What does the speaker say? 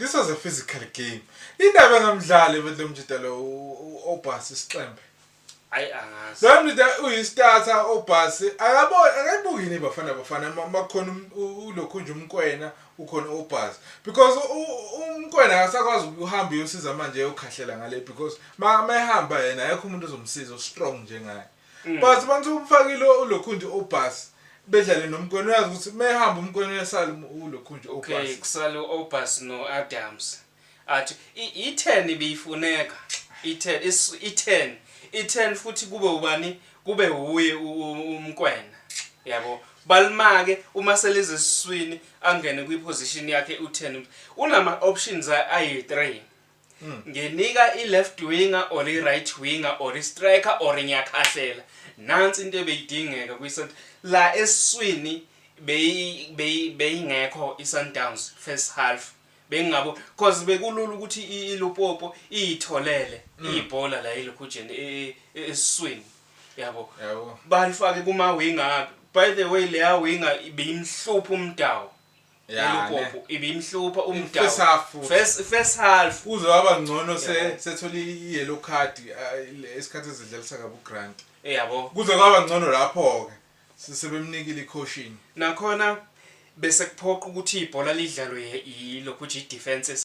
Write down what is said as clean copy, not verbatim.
This was a physical game. Indaba engamdlali mfethu lo mjida lo Obasi isixembe. Hayi, angazi. Lo mjida uyi-starter Obasi, akabo akayibuki yini Bafana Bafana makukhona ulokhu nje uMokoena, ukhona Obasi, because uMokoena akasakwazi ukuhamba uyosiza manje, eyokhahlela ngale, because ma ehamba yena akekho umuntu ozomsiza strong njengaye. But bantu umfakile ulokhu nje Obasi, bedlale noMokoena, uyazi ukuthi mehamba uMokoena uyasala ulokhu nje Obasi. Kusala u-Obas no-Adams. Athi i-10 ibiyifuneka, i-10, i-10, i-10 futhi kube ubani? Kube uye uMokoena, yabo, balimake uma seleze esiswini, angene kwi-position yakhe u-10. Unama options ayi-3: nginika i-left winger or i-right winger or i-striker or ngiyakhahlela. Nansi into ebeyidingeka kwi la esiswini, beyingekho i-Sundowns first half, bengingabo cause bekulula ukuthi iLupopo iyitholele ibhola la elokhujeni esiswini, yabo. Balifake kuma winger. By the way, leya winger ibimhlupha uMudau. ILupopo ibimhlupha uMudau. First half futhi. First half. Kuze waba ngcono sethola i-yellow card, isikhathi ezidlalisa kabi uGrant. Kuze kwaba ngcono lapho-ke sebemnikile i-caution. Nakhona bese kuphoqa ukuthi ibhola lidlalwe yilokhu nje i-defense.